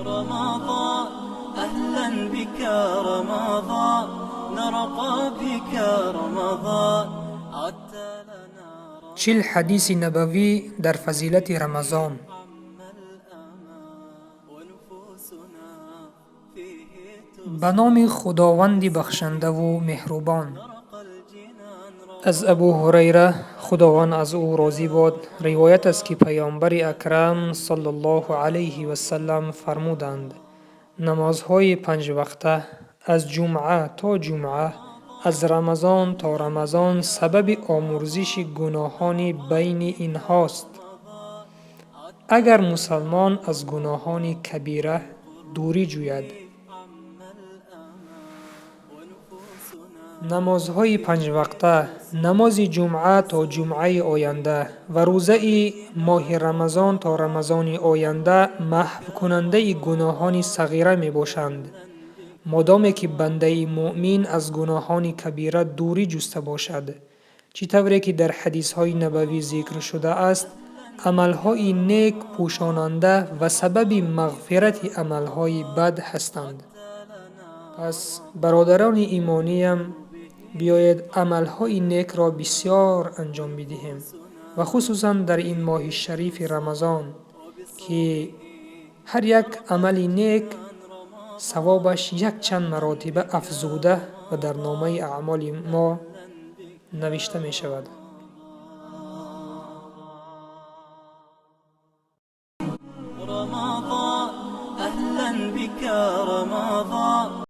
رمضان أهلا بك رمضان نرقى بك رمضان عدت لنا. 40 ҳадиси набавӣ дар фазилати Рамазон. ونفوسنا فيه Ба номи Худованди бахшандаву меҳрубон. ترقى الجنان. Аз Абу Ҳурайра, Худованд аз ӯ розӣ бод, ривоят аст, ки Паёмбари Акрам саллаллоҳу алайҳи васаллам фармуданд: намозҳои панҷвақта аз ҷумъа то ҷумъа, аз Рамазон то Рамазон сабаби омӯрзиши гуноҳони байни инҳост, агар мусалмон аз гуноҳони кабира дурӣ ҷӯяд. Намозҳои панҷвақта, намози ҷумъа то ҷумъаи оянда ва рӯзаи моҳи Рамазон то Рамазони оянда маҳвкунандаи гуноҳони сағира мебошанд, модоме ки бандаи муъмин аз гуноҳони кабира дурӣ ҷуста бошад. Чӣ тавре ки дар ҳадисҳои набавӣ зикр шудааст, амалҳои нек пӯшонанда ва сабаби мағфирати амалҳои бад ҳастанд. Пас, бародарони имониям, биёед амалҳои некро бисёр анҷом бидиҳем ва хусусан дар ин моҳи шарифи Рамазон, ки ҳар як амали нек савобаш якчанд маротиба афзуда ва дар номаи аъмоли мо навишта мешавад. رمضان أهلا بك رمضان.